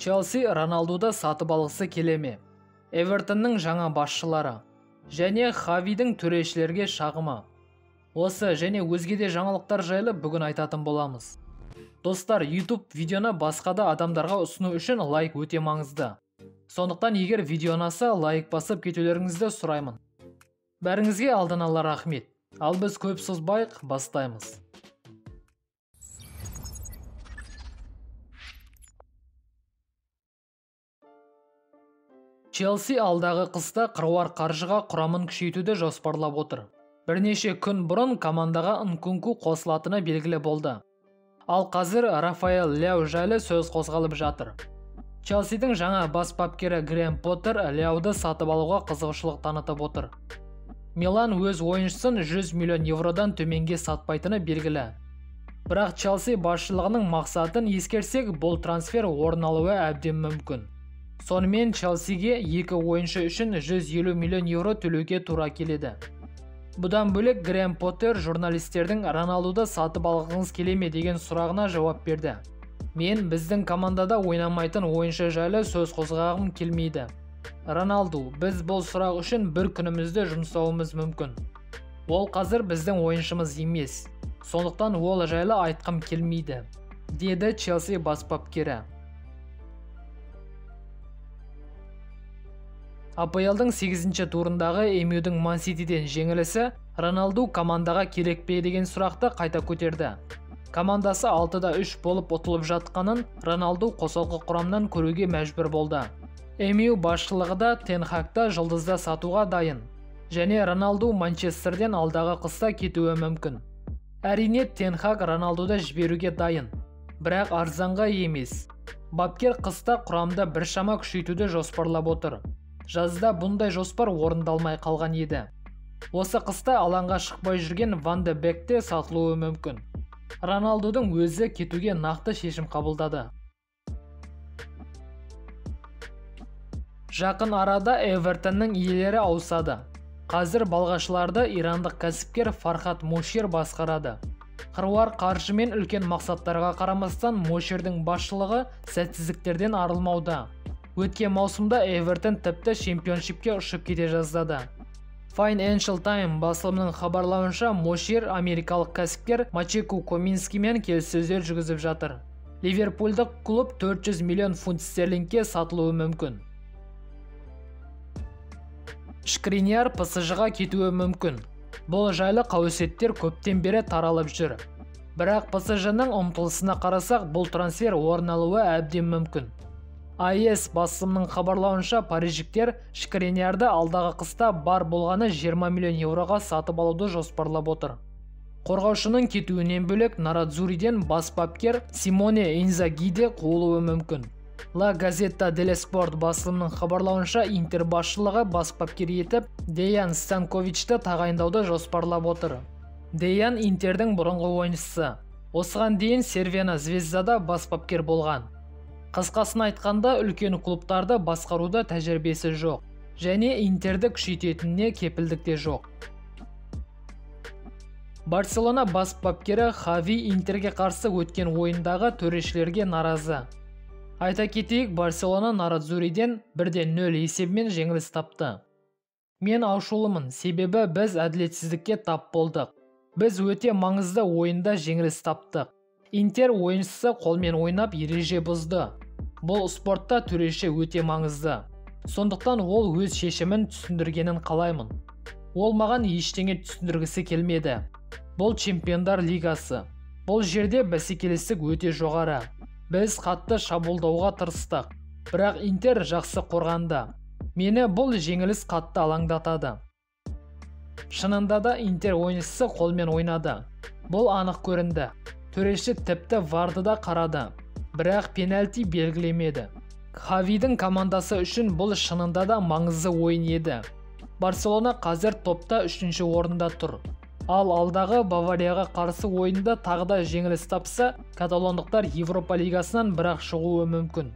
Челси Роналдуды сатып алғысы келе ме? Эвертонның жаңа басшылары және Хавидің төрешілерге шағымы. Осы және өзге де жаңалықтар жайлы бүгін айтатын боламыз. Достар, YouTube видеоны басқа да адамдарға ұсыну үшін лайк өте маңызды. Сондықтан егер видео ұнаса, лайк басып кетулеріңізді сұраймын. Бәріңізге алдын ала рахмет. Ал біз көп созбайық, бастаймыз. Челси алдағы қыста қыруар қаржыға құрамын күшейтуді жоспарлап отыр. Бірнеше күн бұрын командаға Нкунку қосылатыны белгілі болды. Ал қазір Рафаэль Ляу жайлы сөз қозғалып жатыр. Челсидің жаңа бас бапкері Грэм Поттер Ляуды сатып алуға қызығушылық танытып отыр. Милан өз ойыншысын 100 миллион евродан төменге сатпайтыны белгілі. Бірақ Челси басшылығының мақсатын ескерсек, бұл трансфер орын алуы әбден мүмкін. Сонымен Челсиге екі ойыншы үшін 150 миллион евро төлеуге тура келеді. Бұдан бөлек Грэм Поттер журналистердің Роналдуды сатып алғыңыз келе ме деген сұрағына жауап берді. Мен біздің командада ойнамайтын ойыншы жайлы сөз қозғағым келмейді. Роналду, біз бұл сұрақ үшін бір күнімізді жұмсауымыз мүмкін. Ол қазір біздің ойыншымыз емес. Сондықтан ол жайлы айтқым келмейді, деді Челси бас бапкері. АПЛ-дың 8-ші турындағы МЮ-дің Ман Ситиден жеңілісі Роналду командаға керек пе деген сұрақты қайта көтерді. Командасы 6-3 болып ұтылып жатқанын Роналду қосалқы құрамнан көруге мәжбүр болды. МЮ басшылығы да Тен Хагты жұлдызда сатуға дайын. Және Роналду Манчестерден алдағы қыста кетуі мүмкін. Әрине Тен Хаг Роналдуды жіберуге дайын, бірақ арзанға емес. Бапкер қыста құрамды біршама күшейтуді жоспарлап отыр. Жазда бұндай жоспар орындалмай қалған еді. Осы қыста алаңға шықпай жүрген Ван де Бек те сатылуы мүмкін. Роналдудың өзі кетуге нақты шешім қабылдады. Жақын арада Эвертонның иелері ауысады. Қазір балғашыларды ирандық кәсіпкер Фархат Мошир басқарады. Қыруар қаржы мен үлкен мақсаттарға қарамастан Моширдің басшылығы сәтсіздіктерден арылмауда. Өткен маусымда Эвертон тіпті чемпионшипке ұшып кете жаздады. Financial Times басылымының хабарлауынша, Мошир америкалық кәсіпкер Мачеку Коминскимен келіссөздер жүргізіп жатыр. Ливерпульдік клуб 400 миллион фунт стерлингке сатылуы мүмкін. Шкриниар ПСЖ-ға кетуі мүмкін. Бұл жайлы қауесеттер көптен бері таралып жүр. Бірақ ПСЖ-ның ұмтылысына қарасақ, бұл трансфер орын алуы әбден мүмкін. АЭС басылымының хабарлауынша, парижіктер Шкриниарды алдағы қыста бар болғаны 20 миллион евроға сатып алуды жоспарлап отыр. Қорғаушының кетуінен бөлек Нарадзуриден бас бапкер Симоне Инзагиде қуылуы мүмкін. Ла Газетта деле Спорт басылымының хабарлауынша, Интер басшылығы бас бапкер етіп Деян Станковичті тағайындауды жоспарлап отыр. Деян Интердің бұрынғы ойыншысы. Осыған дейін Сервена Звездада бас бапкер болған. Қысқасын айтқанда, үлкен клубтарды басқаруда тәжірибесі жоқ және Интерді күшейтетініне кепілдік те жоқ. Барселона бас бапкері Хави Интерге қарсы өткен ойындағы төрешілерге наразы. Айта кетейік, Барселона Нарадзуриден 1-0 есебімен жеңіліс тапты. Мен ашулымын, себебі біз әділетсіздікке тап болдық. Біз өте маңызды ойында жеңіліс таптық. Интер ойыншысы қолмен ойнап ереже бұзды. Бұл спортта төреші өте маңызды. Сондықтан ол өз шешімін түсіндіргенін қалаймын. Ол маған ештеңе түсіндіргісі келмеді. Бұл Чемпиондар лигасы. Бұл жерде бәсекелестік өте жоғары. Біз қатты шабуылдауға тырыстық, бірақ Интер жақсы қорғанды. Мені бұл жеңіліс қатты алаңдатады. Шынында да Интер ойыншысы қолмен ойнады. Бұл анық көрінді. Төреші тіпті варды да қарады, бірақ пенальти белгілемеді. Хавидің командасы үшін бұл шынында да маңызды ойын еді. Барселона қазір топта 3-ші орында тұр. Ал алдағы Баварияға қарсы ойында тағы да жеңіліс тапса, каталондықтар Европа лигасынан бірақ шығуы мүмкін.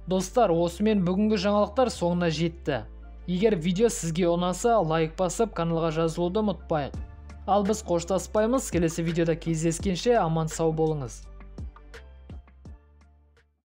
Достар, осымен бүгінгі жаңалықтар соңына жетті. Егер видео сізге ұнаса, лайк басып, каналға жазылуды ұмытпайық. Ал біз қоштаспаймыз, келесі видеода кездескенше аман сау болыңыз.